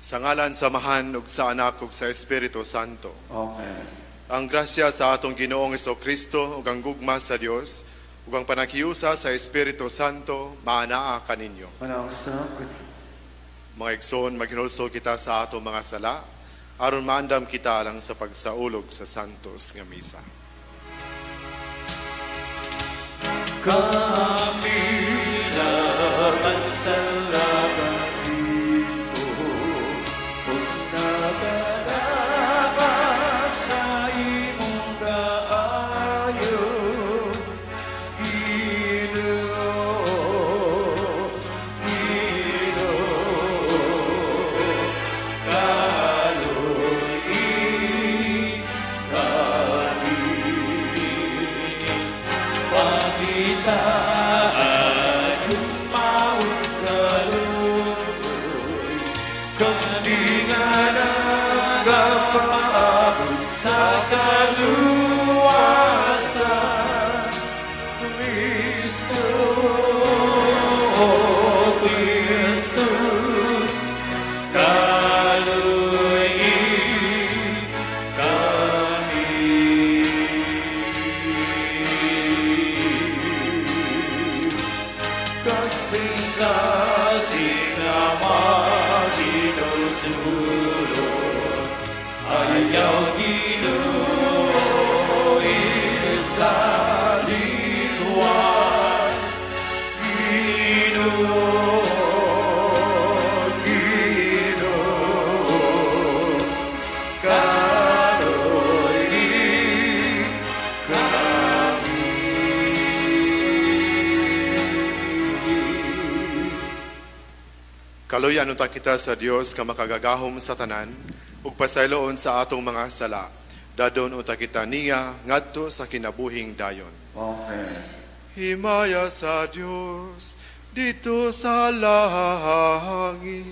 Sa ngalan sa Amahan ug sa Anak ug sa Espiritu Santo. Amen. Ang grasya sa atong Ginoong Kristo ug ang gugma sa Dios ug ang panaghiusa sa Espiritu Santo maanaa kaninyo. Manaog sa Mga igsoon, maghinulsol kita sa atong mga sala aron maandam kita alang sa pagsaulog sa santos nga misa. Kami nagpasalamat nimo ug nagalaba sa imong kaayo, Ginoo, Ginoo, kaluy-i kami. Pakitaan yung maong kaluoy, kami nga nagapaabot sa kaluwasan. Kristo, Kristo, kaluy-i kami. Kasing-kasing nga maginulsulon, ayaw Ginoo isaliwan. Ginoo, Ginoo, kaluy-i kami. Kaluyan unta kita sa Dios nga makagagahom sa tanan ug pasayloon sa atong mga sala. Dadon unta kita niya ngadto sa kinabuhing dayon. Amen. Himaya sa Dios dito sa langit.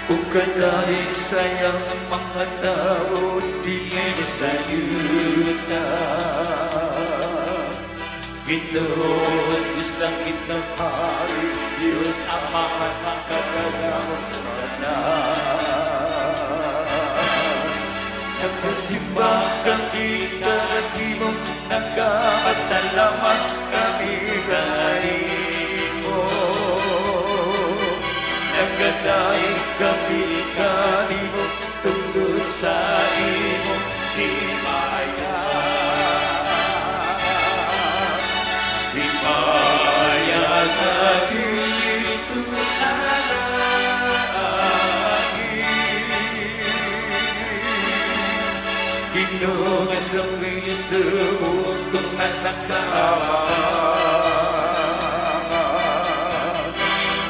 Ug kadaig sayang mga tao dinhi sa yuta. Ginoo, Diyos langit ng hari, Diyos Ama nakagagahom sa tanan. Nagkasimba kami kanimo, nagkasalamat kami kanimo. Nagkadaig kami kanimo tungod sa imong himaya. Himaya sa Diyos dito sa langit. Ginoo sa Kristo, buong anak sa Ama.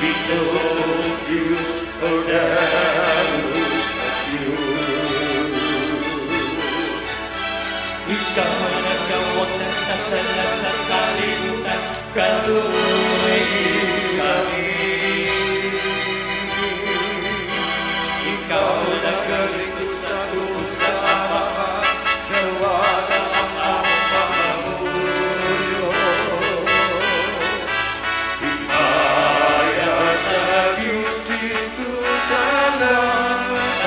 Ginoo Diyos, o sa Diyos. Ikaw ang nagkawag ng sasala sa kalibutan, kaluy kami. Ikaw ang nagalikod sa dugo sa Ama, gawa na ang among pangamuyo. Himaya sa Diyos dito sa langit.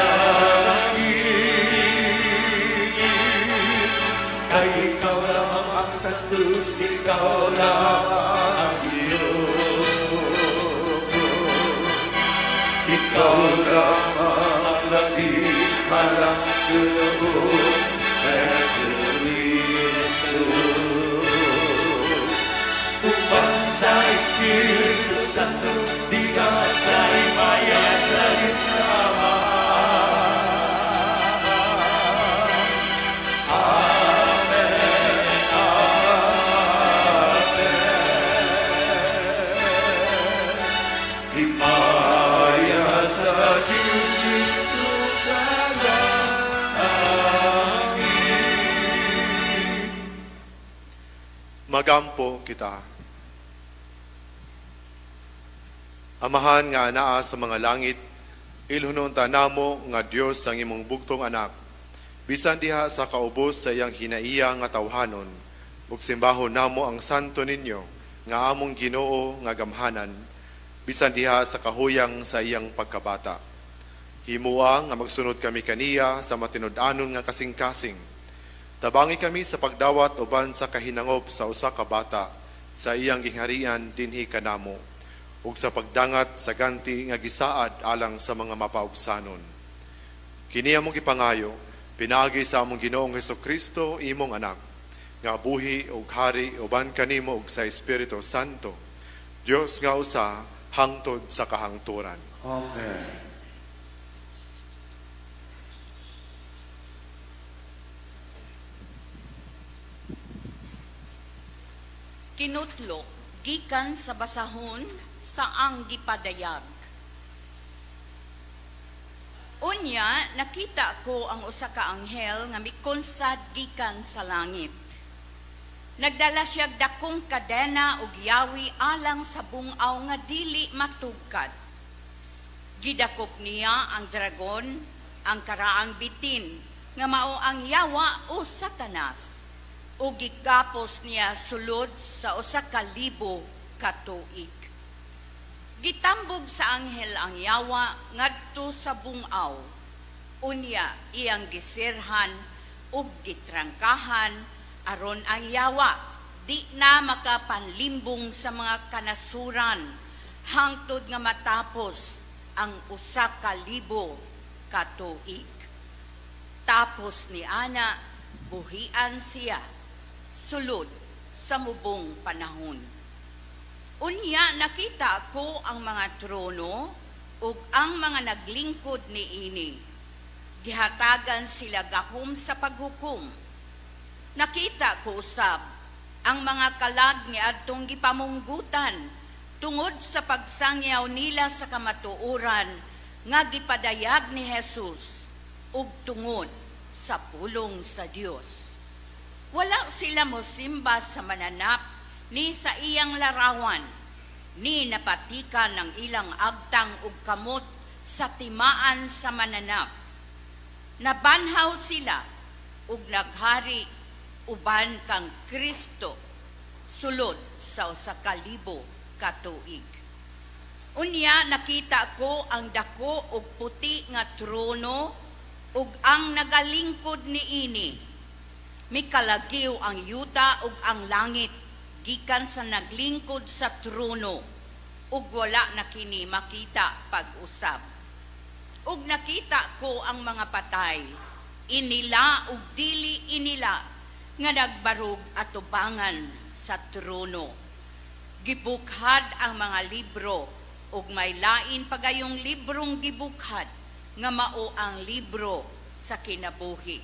Kay ikaw lamang ang santos, ikaw lamang ang Diyos. Ikaw lamang ang labing malang Ginoo, Jesu Cristo. Uban sa Espiritu Santo, diha sa himaya sa Diyos Ama. Amen. Amen. Himaya sa Diyos dito sa langit. Magampo kita. Amahan nga anaa sa mga langit, ilhunon ta namo nga Dios ang imong bugtong anak. Bisan diha sa kaubos sa iyang hinaiya nga tawhanon, ug simbahon namo ang santo ninyo nga among Ginoo nga gamhanan, bisan diha sa kahuyang sa iyang pagkabata. Himua nga magsunod kami kaniya sa matinud-anon nga kasing-kasing. Tabangi kami sa pagdawat uban sa kahinangop sa usa ka bata sa iyang gingharian dinhi kanamo, ug sa pagdangat sa ganti nga gisaad alang sa mga mapaubsanon. Kini among gipangayo pinaagi sa among Ginoong Hesukristo, imong anak, nga buhi ug hari uban kanimo ug sa Espiritu Santo, Dios nga usa hangtod sa kahangturan. Amen. Kinutlo gikan sa basahon sa ang gipadayag. Unya nakita ko ang usa ka anghel nga mikonsad gikan sa langit. Nagdala siya dakong kadena ug yawi alang sa bungaw nga dili matugkad. Gidakop niya ang dragon, ang karaang bitin, nga mao ang yawa o Satanas, ug gigapos niya sulod sa 1,000 ka tuig. Gitambog sa anghel ang yawa ngadto sa bungaw. Unya iyang gisirhan ug gitrangkahan aron ang yawa di na makapanlimbong sa mga kanasuran hangtod nga matapos ang 1,000 ka tuig. Tapos ni ana buhian siya sulod sa mubong panahon. Unya nakita ko ang mga trono ug ang mga naglingkod niini. Gihatagan sila gahom sa paghukom. Nakita ko usab ang mga kalag niadtong gipamunggutan tungod sa pagsangyaw nila sa kamatuoran nga gipadayag ni Jesus ug tungod sa pulong sa Dios. Wala sila mosimba sa mananap ni sa iyang larawan, ni napatikan ng ilang agtang ug kamot sa timaan sa mananap. Nabanhaw sila ug naghari uban kang Kristo sulod sa 1,000 ka tuig. Unya nakita ko ang dako ug puti nga trono ug ang nagalingkod niini. Mikalagiw ang yuta ug ang langit gikan sa naglingkod sa trono, ug wala na kini makita pag-usab. Ug nakita ko ang mga patay, inila ug dili inila, nga nagbarug atubangan sa trono. Gibukhad ang mga libro, ug may lain pagayong librong gibukhad, nga mao ang libro sa kinabuhi.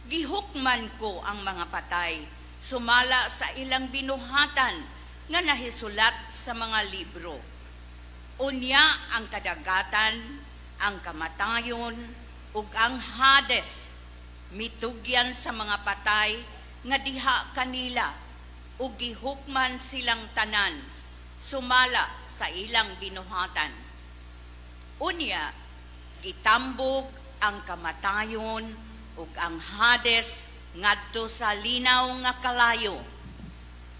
Gihukman ko ang mga patay, sumala sa ilang binuhatan nga nahisulat sa mga libro. Unya ang kadagatan, ang kamatayon, ug ang Hades, mitugyan sa mga patay nga diha kanila, ug gihukman silang tanan, sumala sa ilang binuhatan. Unya, gitambog ang kamatayon ug ang Hades ngadto sa linaw nga kalayo.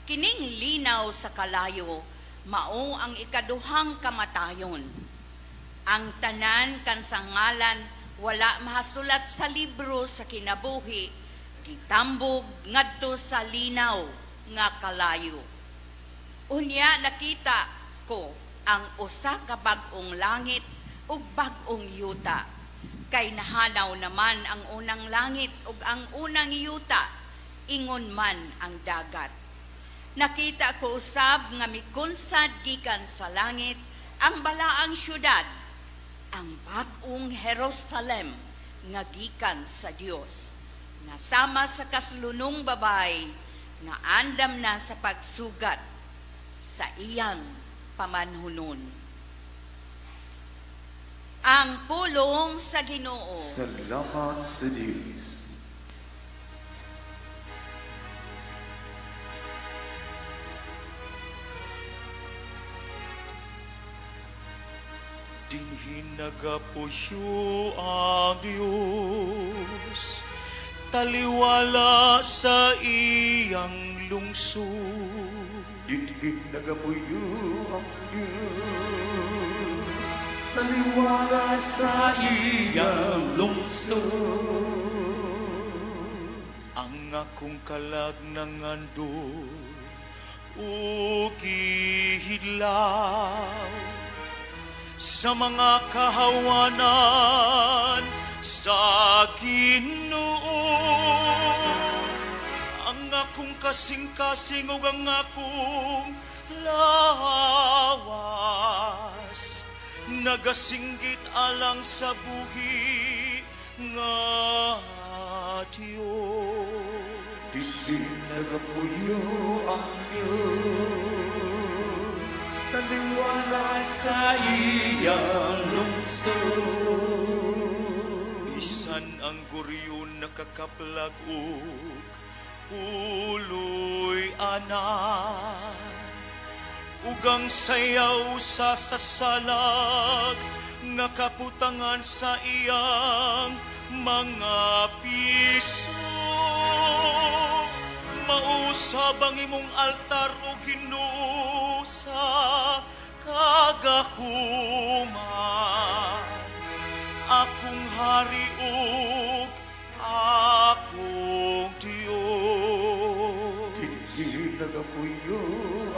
Kining linaw sa kalayo mao ang ikaduhang kamatayon. Ang tanan kan sa ngalan wala mahasulat sa libro sa kinabuhi, gitambog ngadto sa linaw nga kalayo. Unya nakita ko ang usa ka bag-ong langit ug bag-ong yuta. Kay nahanaw naman ang unang langit ug ang unang yuta, ingon man ang dagat. Nakita ko usab nga mikunsad gikan sa langit ang balaang syudad, ang bag-ong Jerusalem nga gikan sa Dios, nga sama sa kaslunong babay nga andam na sa pagsugat sa iyang pamanhunon. Ang pulong sa Ginoo. Salamat sa Diyos. Dinhi nagapusyo ang Diyos, taliwala sa iyang lungsod. Dinhi nagapuyo ang Diyos, taliwala sa iyang lungsod. Ang akong kalag nangandoy ug gihidlaw sa mga kahawanan sa Ginoo. Ang akong kasing-kasing ug ang akong lawas nagasinggit alang sa buhi nga Dios. Dinhi nagapuyo ang Diyos, taliwala sa iyang lungsod. Bisan ang guryon nakakaplag og puloy anan, ug ang sayaw sa sasalag nga kaputangan sa iyang mga piso. Mausab ang imong altar o Ginoo sa kagahuman, akong hari ug akong Dios. Dinhi nagapuyo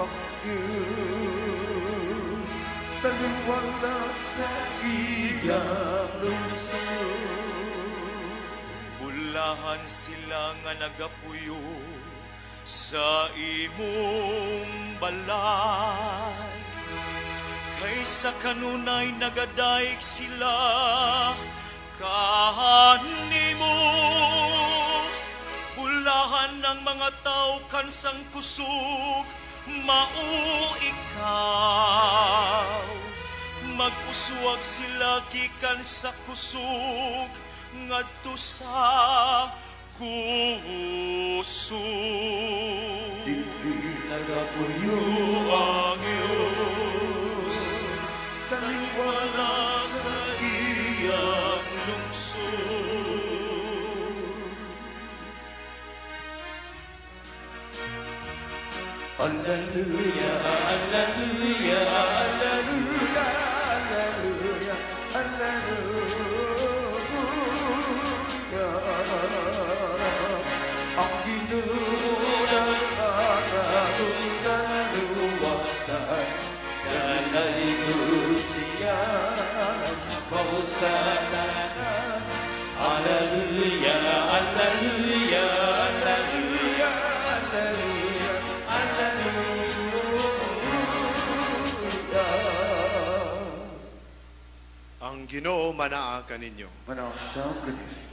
ang Diyos, taliwala sa iyang lungsod. Bulahan sila nga nagapuyo sa imong balay, kaysa kanunay nagadayik sila kanimo. Bulahan ng mga tao kansang kusog, mao ikaw. Mag-uswag sila gikan sa kusog ngadto sa kusog. Dinhi nagapuyo ang Diyos, taliwala sa iyang lungsod. Alleluia, alleluia, alleluia, alleluia, alleluia. Ang Ginoo nagkakaroon kaluwasan, dalaygon siya lampaw sa tanan. Alleluia, alleluia, alleluia, alleluia, alleluia. Ang Ginoo manaa kaninyo. Manausap kani.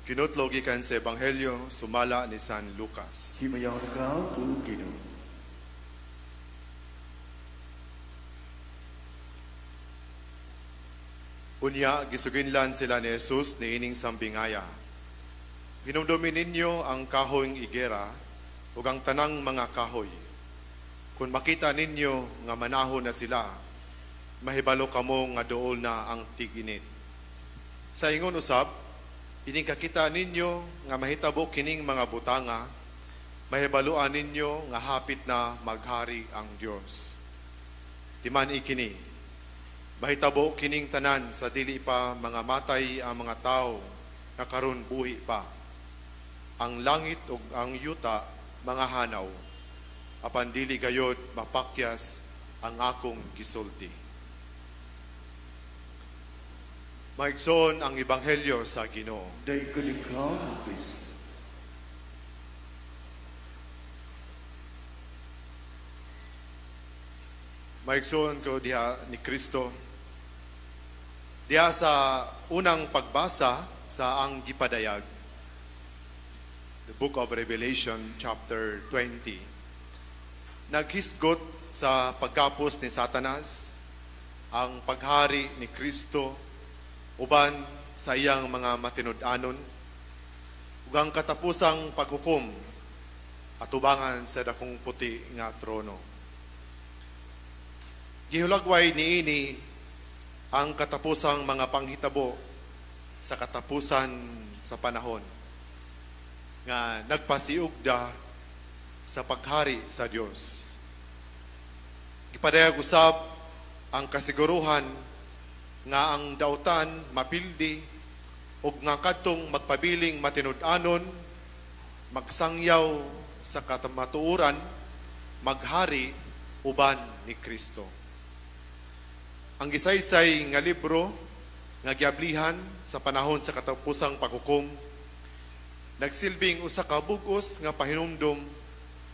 Kinutlo gikan sa Ebanghelyo sumala ni San Lucas. Himayaw ka o Ginoo. Unya gisuginlan sila ni Jesus niining sambingaya. Hinumdumi ninyo ang kahoyng igera ug ang tanang mga kahoy. Kung makita ninyo nga manahon na sila, mahibalo kamo nga duol na ang tig-init. Sa ingon usab, ining kakita ninyo nga mahitabo kining mga butanga, mahibaluan ninyo nga hapit na maghari ang Dios. Timan ikini, mahitabo kining tanan sa dili pa mga matay ang mga tao nga karon buhi pa. Ang langit ug ang yuta mga hanaw, apan dili gayod mapakyas ang akong gisulti. Maigsoon ang Ebanghelyo sa Ginoo. Daygon ikaw, Kristo. Maigsoon ko diha ni Kristo. Diha sa unang pagbasa sa ang gipadayag, the Book of Revelation chapter 20, naghisgot sa pagkapos ni Satanas ang paghari ni Kristo uban sa iyang mga matinud-anon ug ang katapusang paghukom atubangan sa dakong puti nga trono. Gihulagway niini ang katapusang mga panghitabo sa katapusan sa panahon nga nagpasiugda sa paghari sa Dios. Gipadayag usab ang kasiguruhan nga ang dautan mapildi ug nga kadtong magpabiling matinud-anon, magsangyaw sa kamatuoran, maghari uban ni Kristo. Ang gisaysay nga libro nga giablihan sa panahon sa katapusang paghukom nagsilbing usa ka bug-os nga pahinumdom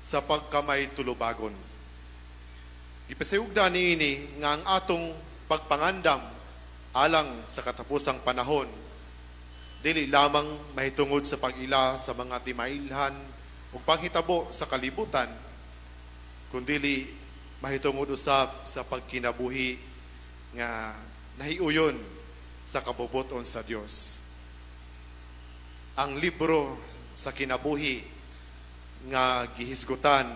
sa pagkamay tulubagon. Gipasayugda niini nga ang atong pagpangandam alang sa katapusang panahon dili lamang mahitungod sa pag-ila sa mga timailhan ug panghitabo sa kalibutan, kundili mahitungod usab sa pagkinabuhi nga nahiuyon sa kabubut-on sa Dios. Ang libro sa kinabuhi nga gihisgutan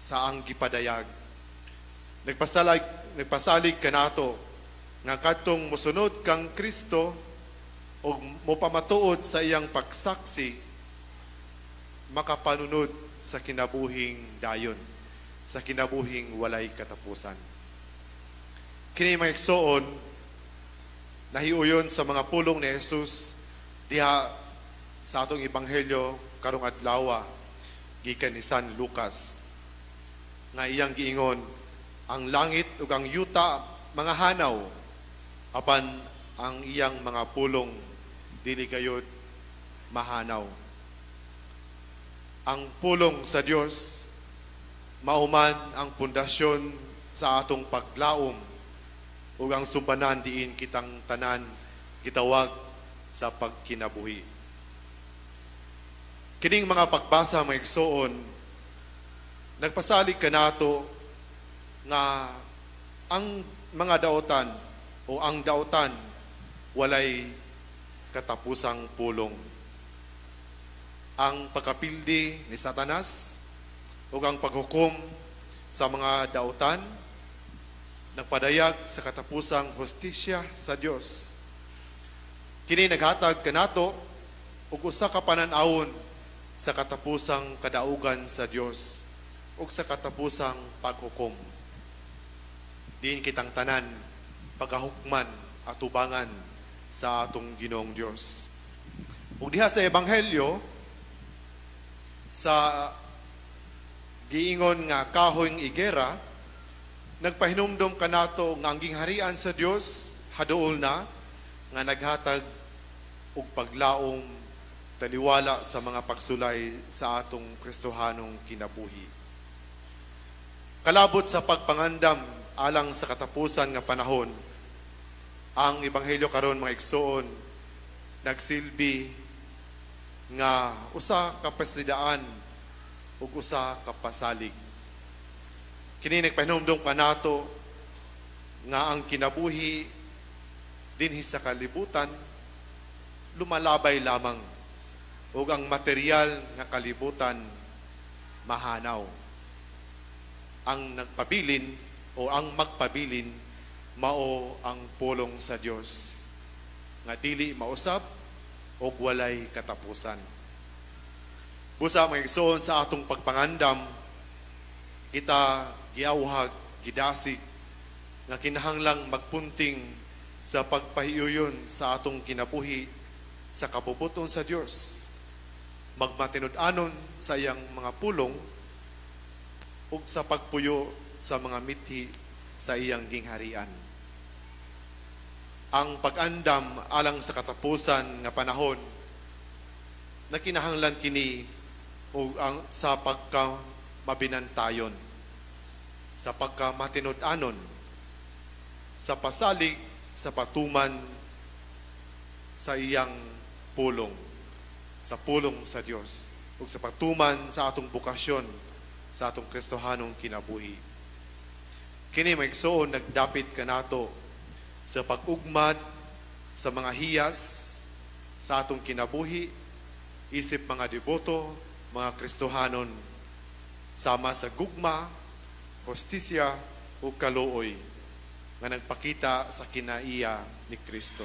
sa ang gipadayag nagpasalig kanato nga kadtong mosunod kang Kristo ug mopamatuod sa iyang pagsaksi makapanunod sa kinabuhing dayon, sa kinabuhing walay katapusan. Kini, mga igsoon, nahiuyon sa mga pulong ni Jesus diha sa atong ebanghelyo karong adlaw gikan ni San Lucas, nga iyang giingon, "Ang langit ug ang yuta mga hanaw, apan ang iyang mga pulong dili gayud mahanaw." Ang pulong sa Dios mao man ang pundasyon sa atong paglaom ug ang sumbanan diin kitang tanan gitawag sa pagkinabuhi. Kining mga pagbasa, mga igsoon, nagpasalig kanato nga ang mga daotan o ang daotan walay katapusang pulong. Ang pagkapildi ni Satanas ug ang paghukom sa mga daotan nagpadayag sa katapusang hustisya sa Dios. Kini naghatag kanato og usa ka panan-awon sa katapusang kadaugan sa Dios ug sa katapusang paghukom, diin kitang tanan pagahukman atubangan sa atong Ginoong Dios. Ug diha sa ebanghelyo sa giingon nga kahoy igera, nagpahinumdom kanato nga ang gingharian sa Dios haduol na, nga naghatag og paglaom taliwala sa mga pagsulay sa atong Kristohanong kinabuhi. Kalabot sa pagpangandam alang sa katapusan nga panahon, ang ebanghelyo karon, mga igsoon, nagsilbi nga usa ka pasidaan ug usa ka pasalig. Kini nagpahinumdom kanato nga ang kinabuhi dinhi sa kalibutan lumalabay lamang ug ang material nga kalibutan mahanaw. Ang nagpabilin o ang magpabilin mao ang pulong sa Dios nga dili mausab ug walay katapusan. Busa, mga igsoon, sa atong pagpangandam, kita giawhag, gidasig nga kinahanglang magpunting sa pagpahiuyon sa atong kinabuhi sa kabubuton sa Dios, magmatinud-anon sa iyang mga pulong ug sa pagpuyo sa mga mithi sa iyang gingharian. Ang pag-andam alang sa katapusan nga panahon na kinahanglan kini ug ang sa pagka mabinantayon, sa pagka matinud-anon, sa pasalig sa patuman sa iyang pulong, sa pulong sa Dios ug sa patuman sa atong bokasyon sa atong Kristohanong kinabuhi. Kini, mga igsoon, nagdapit kanato sa pag-ugmad sa mga hiyas sa atong kinabuhi isip mga deboto, mga Kristohanon, sama sa gugma, hustisya ug kaluoy nga nagpakita sa kinaiya ni Kristo.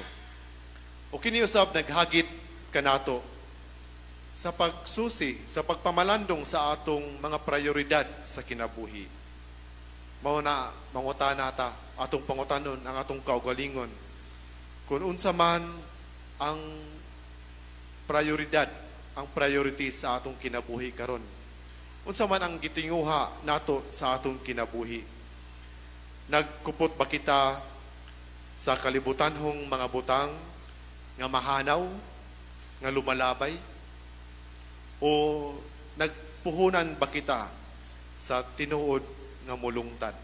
O kini usab naghagit kanato sa pagsusi, sa pagpamalandong sa atong mga prioridad sa kinabuhi. Mao na mangutana ta, atong pangutanon ang atong kaugalingon kung unsa man ang prioridad, ang priority sa atong kinabuhi karon. Unsa man ang gitinguha nato sa atong kinabuhi? Nagkupot ba kita sa kalibutanhong mga butang nga mahanaw, nga lumalabay? O nagpuhunan ba kita sa tinuod nga mulungtad?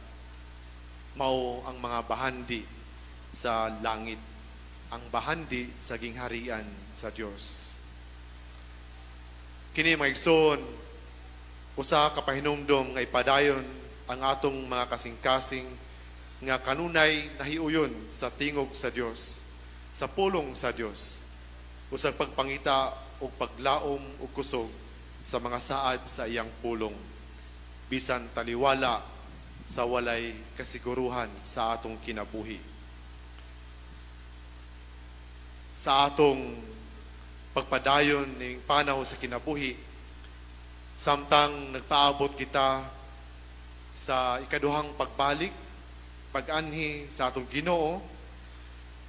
Mao ang mga bahandi sa langit, ang bahandi sa gingharian sa Dios. Kini, mga igsoon, usa ka pahinumdom nga ipadayon ang atong mga kasing-kasing nga kanunay nahiuyon sa tingog sa Dios, sa pulong sa Dios, usag pagpangita og paglaom og kusog sa mga saad sa iyang pulong, bisan taliwala sa walay kasiguruhan sa atong kinabuhi. Sa atong pagpadayon ning panaw sa kinabuhi, samtang nagpaabot kita sa ikaduhang pagbalik, pag-anhi sa atong Ginoo,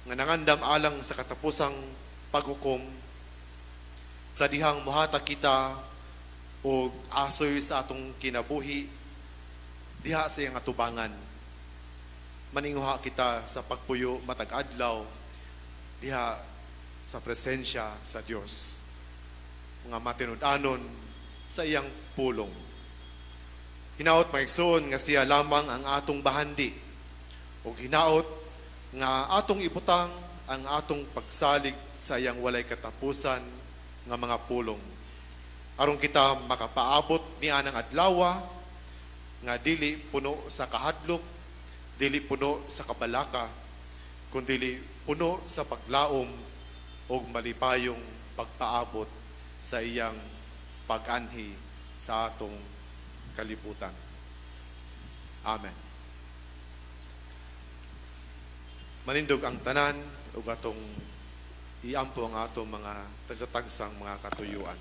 nga nangandam alang sa katapusang paghukom, sa dihang muhatag kita og asoy sa atong kinabuhi diha sa iyang atubangan. Maninguha kita sa pagpuyo matag adlaw diha sa presensya sa Dios, mga matinud-anon sa iyang pulong. Hinaot, mga igsoon, nga siya lamang ang atong bahandi, ug hinaot nga atong ibutang ang atong pagsalig sa iyang walay katapusan nga mga pulong, aron kita makapaabot niya ng adlawa nga dili puno sa kahadlok, dili puno sa kabalaka, kundili puno sa paglaom ug malipayong pagpaabot sa iyang pag-anhi sa atong kalibutan. Amen. Manindog ang tanan ug atong iampo ang atong mga tagsa-tagsang mga katuyuan.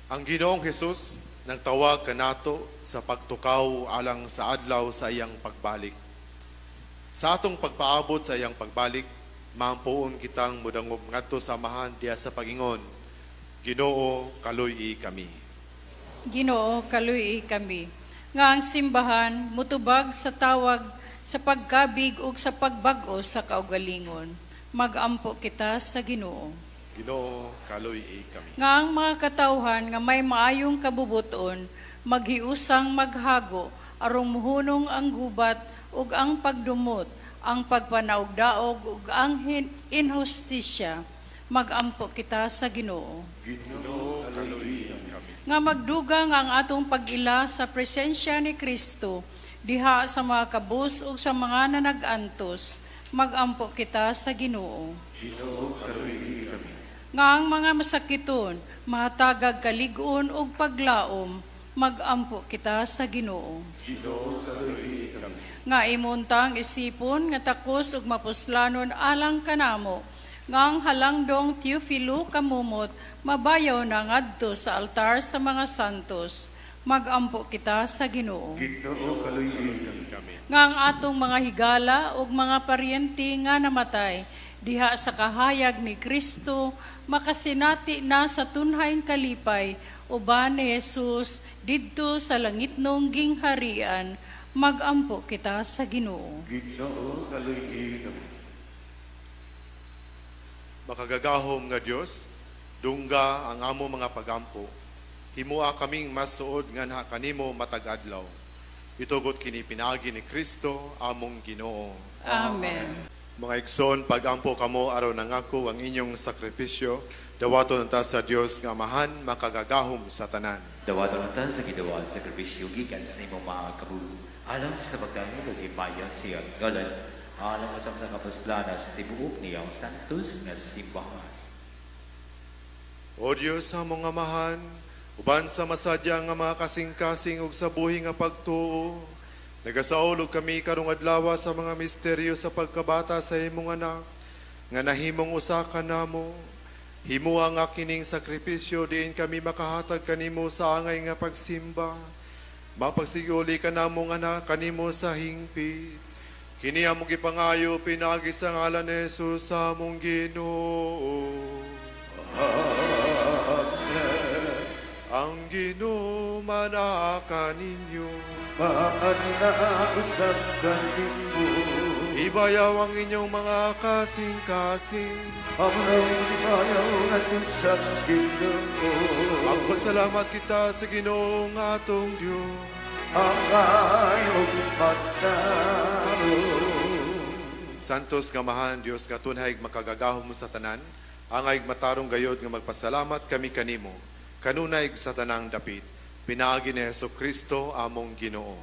Ang Ginoong Hesus nagtawag kanato sa pagtukaw alang sa adlaw sa iyang pagbalik. Sa atong pagpaabot sa iyang pagbalik, maampuon kitang mudangop ngadto sa Amahan diha sa pagingon, Ginoo, kaluy-i kami. Ginoo, kaluy-i kami. Nga ang simbahan mutubag sa tawag sa pagkabig ug sa pagbag-o sa kaugalingon. Magampo kita sa Ginoo. Ginoo, kaluy-i kami. Nga ang mga katawhan nga may maayong kabubuton, maghiusang maghago, arong muhunong ang gubat ug ang pagdumot, ang pagpanaugdaog ug ang inhustisya. Magampo kita sa Ginoo. Ginoo, kaluy-i kami. Nga magdugang ang atong pag-ila sa presensya ni Kristo, diha sa mga kabus ug sa mga nanagantos, magampo kita sa Ginoo. Ginoo, kaluy-i kami. Nga ang mga masakiton, mahatagag kalig-on ug paglaom, magampo kita sa Ginoo. Ginoo, kaluy-i kami. Nga imuntang isipon nga takos ug mapuslanon alang kanamo, nga ang halangdong Teofilo kamumot mabayaw na ngadto sa altar sa mga santos, magampo kita sa Ginoo. Ginoo, kaluy-i kami. Nga ang atong mga higala ug mga paryente nga namatay diha sa kahayag ni Kristo, makasinati na sa tunhayng kalipay uban ni Jesus didto sa langitnong gingharian, magampo kita sa Ginoo. Ginoo, kaluy-i kami. Makagagahom nga Dios, dungga ang amo mga pagampo. Himua kaming masuod nganha kanimo matag adlaw. Itugot kini pinaagi ni Kristo among Ginoo. Amen. Mga igsoon, pagampo kamo aron nangako ang inyong sakripisyo, dawaton ta sa Dios nga Amahan makagagahom sa tanan. Dawaton ta sa gidawat sakripisyo gikan sa imong mga kabuhi, alang sa pagdahil ug himaya sa iyang ngalan, alang sa mga kapuslanan sa tibuok niyang santos nga simbahan. O Dios among Amahan, uban sa masadya nga mga kasing-kasing ug sa buhi nga pagtuo, nagasaulog kami karong adlaw sa mga misteryo sa pagkabata sa imong anak, nga nahimong usa ka namo. Himuha nga kining sakripisyo diin kami makahatag kanimo sa angay nga pagsimba. Mapagsiguli ka namo nga na kanimo sa hingpit. Kini among gipangayo pinaagi sa ngalan ni Jesus among Ginoo. Amen. Ang Ginoo manaa kaninyo. Maana usab kanimo. Ibayaw ang inyong mga kasing-kasing. Amo nang ibayaw ngadto sa Ginoo. Magpasalamat kita sa Ginoo nga atong Dios. Angay ug matarong. Santos nga Amahan, Dios nga tunhay makagagahom sa tanan, angay matarong gayod nga magpasalamat kami kanimo, kanunay sa tanang dapit, pinaagi ni Hesus Kristo among Ginoo.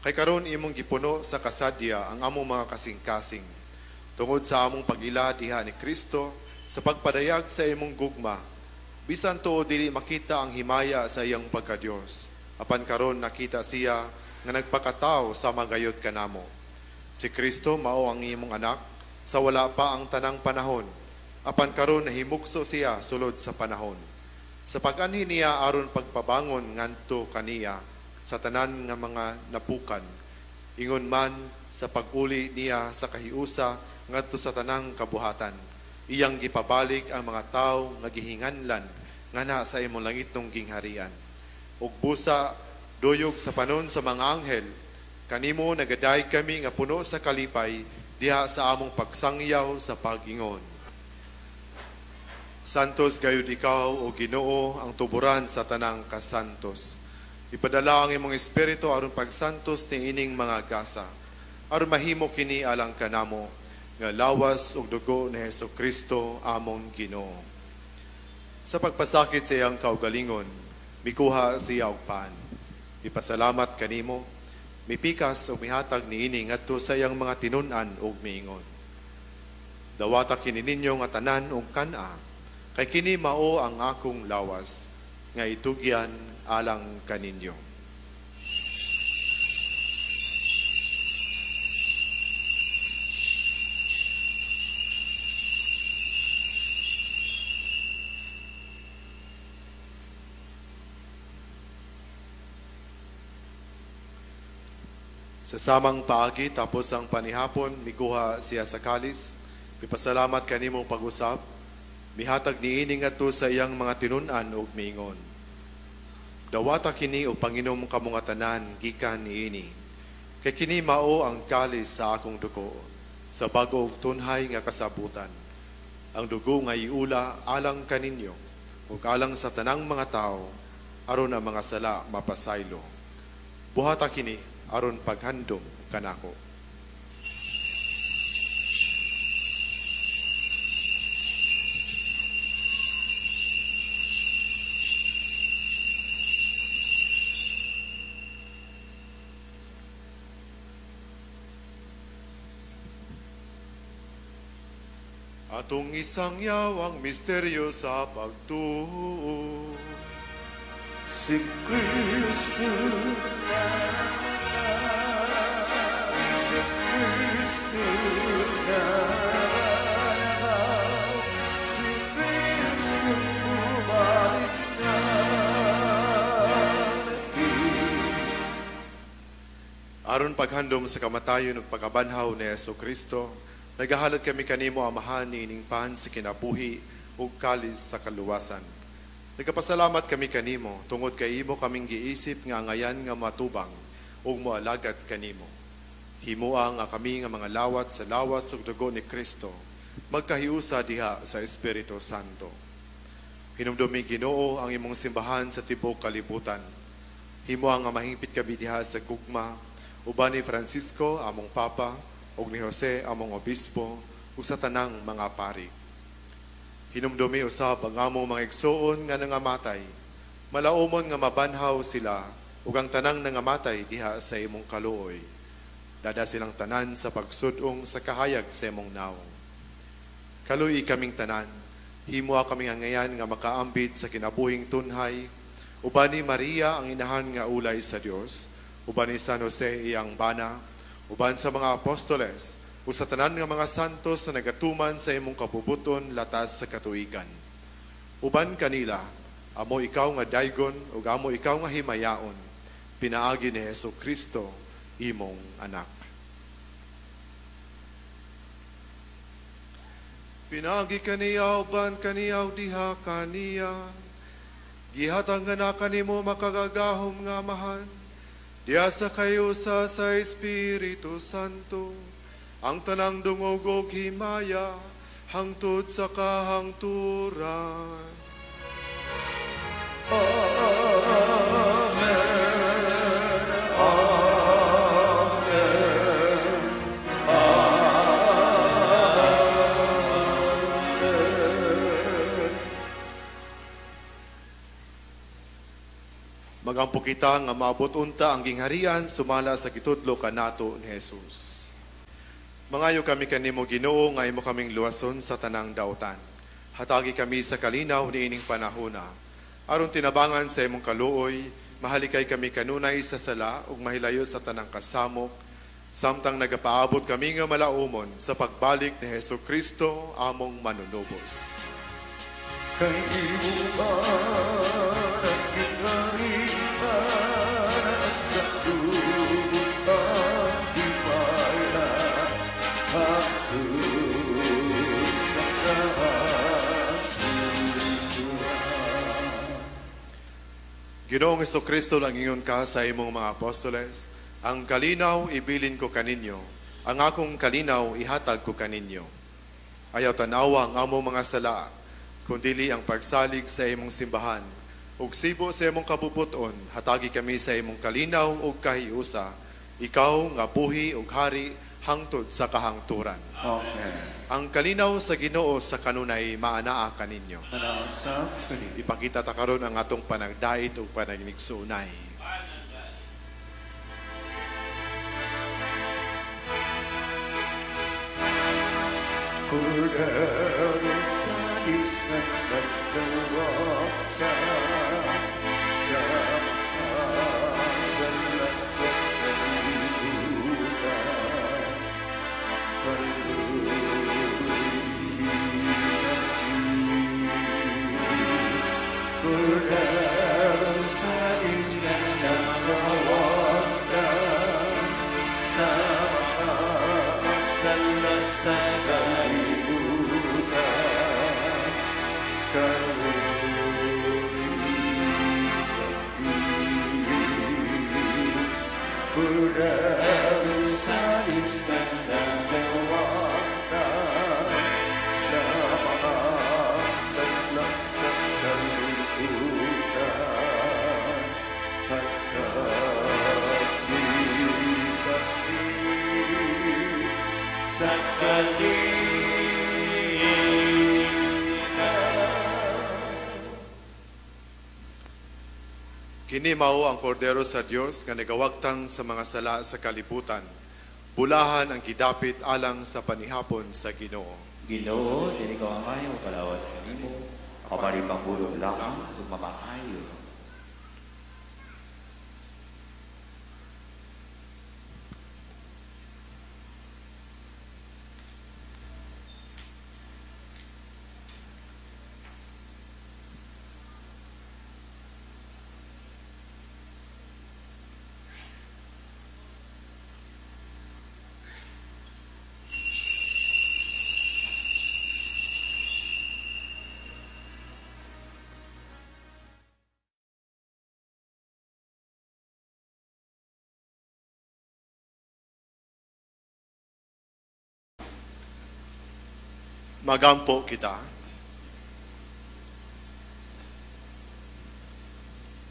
Kay karon imong gipuno sa kasadya ang among mga kasing-kasing. Tungod sa among pag-ila diha ni Kristo sa pagpadayag sa imong gugma, bisan tuo dili makita ang himaya sa iyang pagka-Dios, apan karon nakita siya nga nagpakatao sa magayod kanamo. Si Kristo mao ang imong anak sa wala pa ang tanang panahon, apan karon nahimugso siya sulod sa panahon. Sa pag-anhi niya aron pagpabangon ngadto kaniya sa tanan nga mga napukan, ingon man sa pag-uli niya sa kahiusa ngadto sa tanang kabuhatan. Iyang gipabalik ang mga tawo nga gihinganlan ngana sa imong langitnong gingharian. Ug busa duyog sa panon sa mga anghel, kanimo nagadayeg kami nga puno sa kalipay diha sa among pagsangyaw sa pag-ingon. Santos gayud ikaw, o Ginoo, ang tuburan sa tanang kasantos. Ipadala ang imong espiritu aron pagsantos niining mga gasa, aron mahimo kini alang kanamo nga lawas ug dugo ni Hesus Kristo among Ginoo. Sa pagpasakit sa iyang kaugalingon, mikuha siya og pan. Ipasalamat kanimo, mipikas ug mihatag niini ngadto sa iyang mga tinun-an ug miingon. Dawata kini ninyo nga tanan ug kan-a, kay kini mao ang akong lawas nga itugyan alang kaninyo. Sa samang paagi tapos ang panihapon, mikuha siya sa kalis, mipasalamat kanimo pag-usap, mihatag niini ngadto sa iyang mga tinun-an ug miingon. Dawata kini og panginom kamo nga tanan gikan niini. Kay kini mao ang kalis sa akong dugo, sa bag-o ug tunhay nga kasabutan. Ang dugo nga iula alang kaninyo ug alang sa tanang mga tawo aron ang mga sala mapasaylo. Buhata kini aron paghandom kanako. Atong isang yawang misteryo sa pagtuo. Si Kristo namatay, si Kristo nabanhaw, si Kristo bumalik na. Aron paghandom sa kamatayon ug pagkabanhaw ni Hesus Kristo, nagahalad kami kanimo Amahan niining pan sa kinabuhi ug kalis sa kaluwasan. Nagapasalamat kami kanimo tungod kay imo kaming giisip nga angayan nga matubang ug moalagad kanimo. Himoa nga kami nga mga lawat sa lawas ug dugo ni Kristo magkahiusa diha sa Espiritu Santo. Hinumdumi Ginoo ang imong simbahan sa tibuok kalibutan. Himoa nga mahingpit kami diha sa gugma uban ni Francisco among Papa ug ni Jose among obispo ug sa tanang mga pari. Hinumdumi usab ang among mga igsoon nga nangamatay, malaumon nga mabanhaw sila ug ang tanang nangamatay diha sa imong kaluoy. Dada silang tanan sa pagsud-ong sa kahayag sa imong nawong. Kaluoy kaming tanan, himoa kaming angayan nga makaambit sa kinabuhing tunhay, uban ni Maria ang inahan nga ulay sa Dios, uban ni San Jose iyang bana, uban sa mga apostoles, ug sa tanan nga mga santos na nagatuman sa imong kabubuton latas sa katuigan. Uban kanila, amo ikaw nga daygon ug amo ikaw nga himayaon, pinaagi ni Hesus Kristo, imong anak. Pinaagi kaniya uban kaniya ug diha kaniya, gihatag nga na kanimo makagagahom nga Amahan, diha sa kayusa sa Espiritu Santo, ang tanang dungog ug himaya hangtod sa kahangturan. Amen. Amen. Amen. Magampo kita nga maabot unta ang gingharian sumala sa gitudlo kanato ni Jesus. Mangayo kami kanimo Ginoo nga imo kaming luwason sa tanang dautan. Hatagi kami sa kalinaw niining panahona. Aron tinabangan sa imong kaluoy, mahalikay kami kanunay sa sala ug mahilayo sa tanang kasamok, samtang nagapaabot kami nga malaumon sa pagbalik ni Hesus Kristo among manunubos. Kay imo man ang gingharian, ang kadungog ang himaya, hangtod sa kahangturan. Ginoong Hesukristo, langingon ka sa imong mga apostoles, ang kalinaw ibilin ko kaninyo, ang akong kalinaw ihatag ko kaninyo. Ayaw tanawa ang among mga sala, kundili ang pagsalig sa imong simbahan. Ug sibo sa imong kabubuton, hatagi kami sa imong kalinaw ug kahiusa. Ikaw nga buhi ug hari hangtod sa kahangturan. Amen. Ang kalinaw sa Ginoo sa kanunay maanaa kaninyo. Manaasam kaninyo. Ipakita ta karon ang atong panagdait ug panagigsuunay. Kordero sa Diyos nga nagdawag ka sa makasala sa kalibutan. Kaluoy kami. Kordero sa Diyos nga nagdawag ka sa makasala sa kalibutan. Kaluoy kami. Kordero sa Diyos nga nagdawag ka sa makasala sa kalibutan. Hatagi kami sa kalinaw. Kini mao ang kordero sa Dios nga nagawagtang sa mga sala sa kalibutan. Bulahan ang gidapit alang sa panihapon sa Ginoo. Ginoo, dili ko angay o kalawat kanimo. Kapari pangulong lamang ug mamaayo. Magampo kita.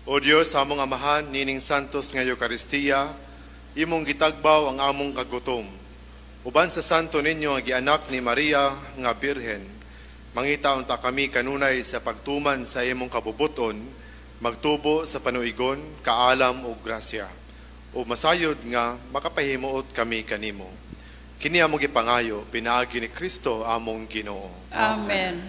O Dios, among Amahan, nining santos nga Eukaristiya, imong gitagbaw ang among kagutom. Uban sa santo ninyo nga gianak ni Maria nga Birhen, mangita unta kami kanunay sa pagtuman sa imong kabubuton, magtubo sa panuigon, kaalam ug grasya. O masayod nga makapahimuot kami kanimo. Kini among gipangayo, pinaagi ni Kristo among Ginoo. Amen.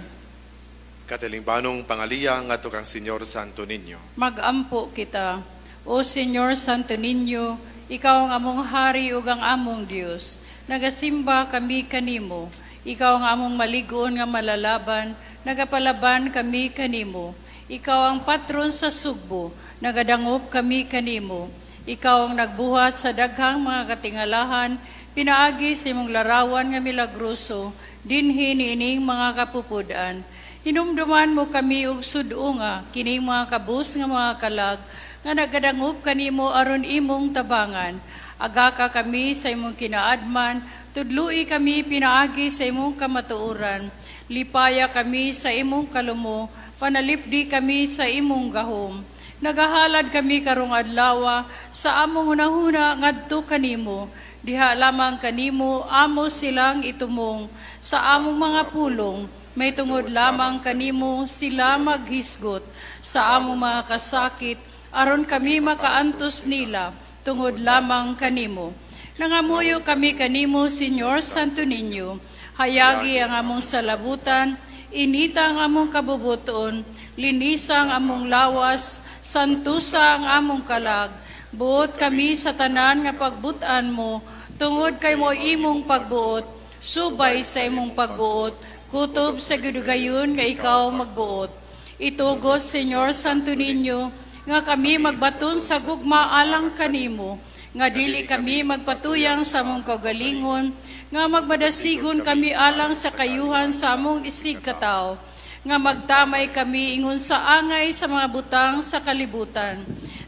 Katilingbanong pangaliya ngadto kang Señor Santo Niño. Magampo kita. O Señor Santo Niño, ikaw ang among hari ug ang among Dios. Nagasimba kami kanimo. Ikaw ang among maligon nga malalaban, nagapalaban kami kanimo. Ikaw ang patron sa Sugbo, nagadangop kami kanimo. Ikaw ang nagbuhat sa daghang mga katingalahan, pinaagi sa imong larawan nga milagroso, dinhi niining mga kapupud-an. Hinumduman mo kami og sud-unga kining mga kabus nga mga kalag nga nagadangop kanimo aron imong tabangan. Agaka kami sa imong kinaadman, tudlui kami pinaagi sa imong kamatuoran. Lipaya kami sa imong kalumo, panalipdi kami sa imong gahom. Nagahalad kami karong adlawa sa among hunahuna ngadto kanimo. Diha lamang kanimo amo silang itumong sa among mga pulong. May tungod lamang kanimo sila maghisgot sa among mga kasakit aron kami makaantos nila tungod lamang kanimo. Nangamuyo kami kanimo, Señor Santo Niño. Hayagi ang among salabutan, inita ang among kabubuton, linisa ang among lawas, santusa ang among kalag. Buot kami sa tanan nga pagbutan mo, tungod kay mo imong pagbuot, subay sa imong pagbuot, kutob sa gidugayon nga ikaw magbuot. Itugot, Señor Santo Niño, nga kami magbaton sa gugma alang kanimo, nga dili kami magpatuyang sa among kaugalingon, nga magmadasigon kami alang sa kayuhan sa among isig katawo, nga magtamay kami ingon sa angay sa mga butang sa kalibutan.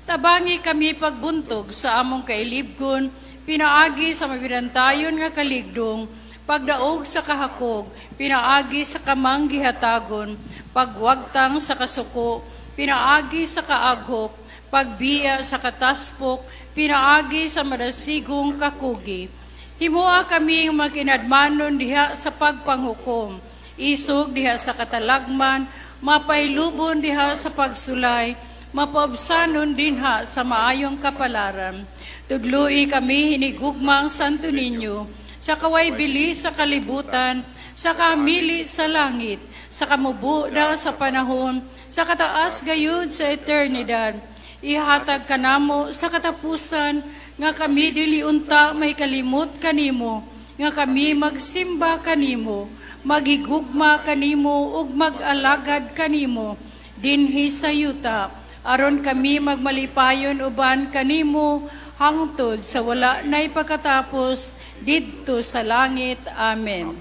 Tabangi kami pagbuntog sa among kailibgon, pinaagi sa mabinantayon nga kaligdong, pagdaog sa kahakog, pinaagi sa kamang gihatagon, pagwagtang sa kasuko, pinaagi sa kaaghop, pagbiya sa kataspok, pinaagi sa madasigong kakugi. Himoa kami makinadmanon diha sa pagpanghukom, isog diha sa katalagman, mapailubon diha sa pagsulay, mapaubsanon dinha sa maayong kapalaran. Tudloi kami hinigugmang Santo Niño, sa kaway bili sa kalibutan, sa kamili sa langit, sa kamubuda sa panahon, sa kataas gayud sa eternidad. Ihatag kanamo sa katapusan, nga kami dili unta may kalimot kanimo, nga kami magsimba kanimo, magigugma kanimo ug mag-alagad kanimo dinhi sa yuta, aron kami magmalipayon uban kanimo hangtod sa wala nay pagkatapos didto sa langit. Amen.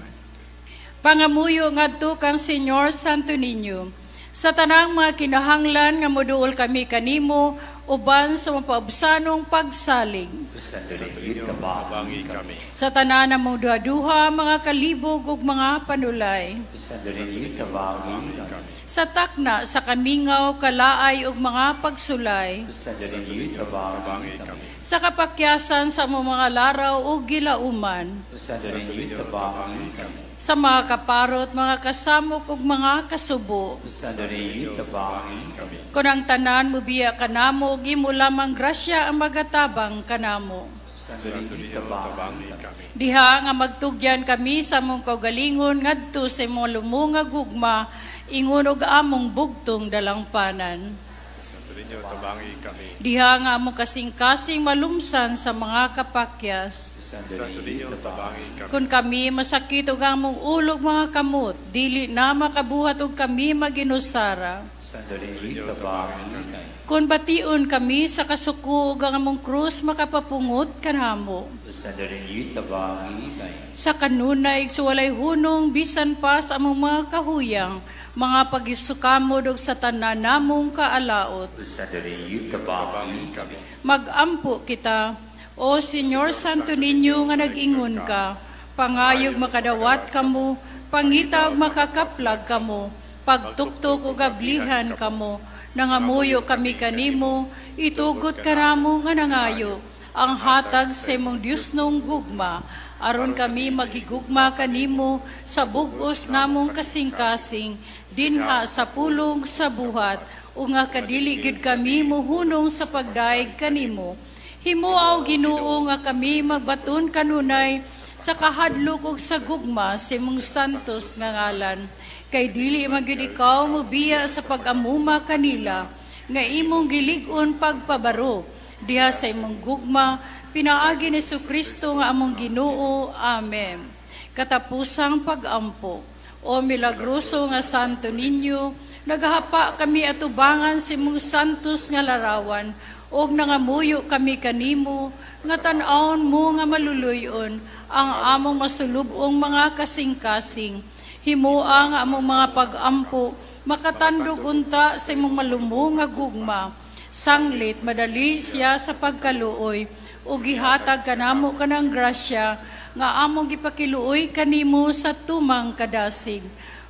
Pangamuyo ngadto kang Señor Santo Niño, sa tanang mga kinahanglan nga moduol kami kanimo uban sa mapaubsanong pagsalig. Santo Niño, tabangi kami. Sa tanan namong duha-duha, mga kalibog ug mga panulay. Santo Niño, tabangi kami. Sa takna, sa kamingaw, kalaay ug mga pagsulay. Santo Niño, tabangi kami. Sa kapakyasan sa among mga laraw ug gilauman. Santo Niño, tabangi kami. Sa mga kaparot, mga kasamok ug mga kasubo. Santo Niño, tabangi kami. Kun ang tanan mubiya kanamo ug imo lamang grasya ang magatabang kanamo. Santo Niño, tabangi kami. Diha nga magtugyan kami sa among kaugalingon ngadto sa imong lumo nga gugma, ingon og among bugtong dalangpanan. Santo Niño, tabangi kami. Diha nga among kasing-kasing malumsan sa mga kapakyas. Santo Niño, tabangi kami. Kung kami masakit og among ulog mga kamot, dili na makabuhat og kami maginusara. Santo Niño, tabangi kami. Kung bation kami sa kasuko ug ang among krus makapapungot kanamo. Santo Niño, tabangi kami. Sa kanunay sa walay hunong bisan pa sa among mga kahuyang, mga pagisukamod ug sa tanan namong kaalaot. Santo Niño, tabangi kami. Magampo kita, O Señor Santo Niño nga nag-ingon ka, pangayog makadawat kamo, pangita og makakaplag kamo, pagtuktok og ablihan kamo, nangamuyo kami kanimo, itugot kanamo nga nangayo, ang hatag sa imong Dios nong gugma, aron kami magigugma kanimo sa bug-os namong kasing-kasing, dinha sa pulong sa buhat, o nga kadili gid kami mohunong sa pagdaig kanimo. Himuaw Ginoo nga kami magbaton kanunay sa kahadlok ug sa gugma sa imong santos nga ngalan. Kay dili man gyud ikaw mobiya sa pag-amuma kanila, nga imong gilig-on pagpabaro diha sa imong gugma, pinaagi ni Kristo nga among Ginoo. Amen. Katapusang pag-ampo. O milagroso nga Santo Niño, nagahapa kami atubangan sa imong santos nga larawan, ug nangamuyo kami kanimo nga tan-awon mo nga maluluyon ang among masulubong mga kasing-kasing. Himoa nga among mga pag-ampo makatandog unta sa imong malumo nga gugma. Sanglit madali siya sa pagkaluoy, ug gihatag kanamo kanang grasya nga among gipakiluoy kanimo sa tumang kadasig.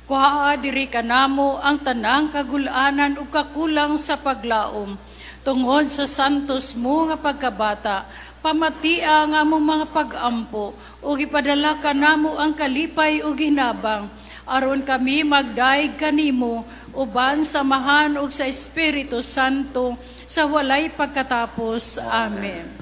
Kuhaa diri kanamo ang tanang kagulanan ug kakulang sa paglaom. Tungod sa santos mo nga pagkabata, pamatia ang among mga pag-ampo ug ipadala kanamo ang kalipay ug hinabang, aron kami magdaig kanimo uban sa Amahan ug sa Espiritu Santo sa walay pagkatapos. Amen.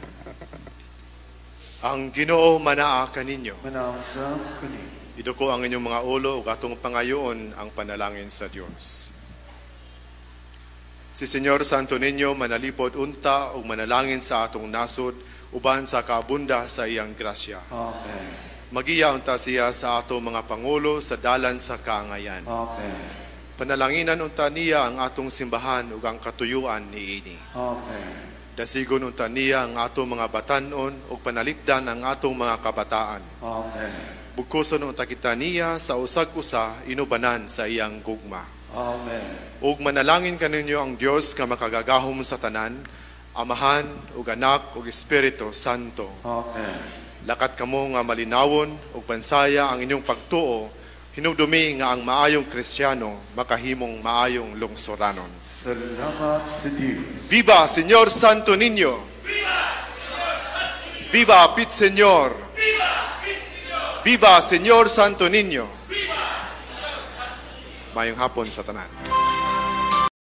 Ang Ginoo manaa kaninyo. Manaa usab kanimo. Iduko ang inyong mga ulo ug atong pangayoon ang panalangin sa Dios. Si Señor Santo Niño manalipod unta ug manalangin sa atong nasod uban sa kaabunda sa iyang grasya. Amen. Magiya unta siya sa atong mga pangulo sa dalan sa kaangayan. Amen. Panalanginan unta niya ang atong simbahan ug ang katuyuan niini. Amen. Dasigon unta niya ang atong mga batan-on ug panalipdan ang atong mga kabataan. Amen. Bugkoson unta kita niya sa usag-usa inubanan sa iyang gugma. Amen. Ug manalangin kaninyo ang Dios nga makagagahom sa tanan, Amahan ug Anak ug Espiritu Santo. Amen. Lakat kamo nga malinawon ug pansaya ang inyong pagtuo, hinumdumi nga ang maayong Kristiyano makahimong maayong lungsoranon. Salamat sa Diyos. Viva Señor Santo Niño! Viva Pit Señor! Viva Señor Santo Niño! Maayong hapon sa tanan.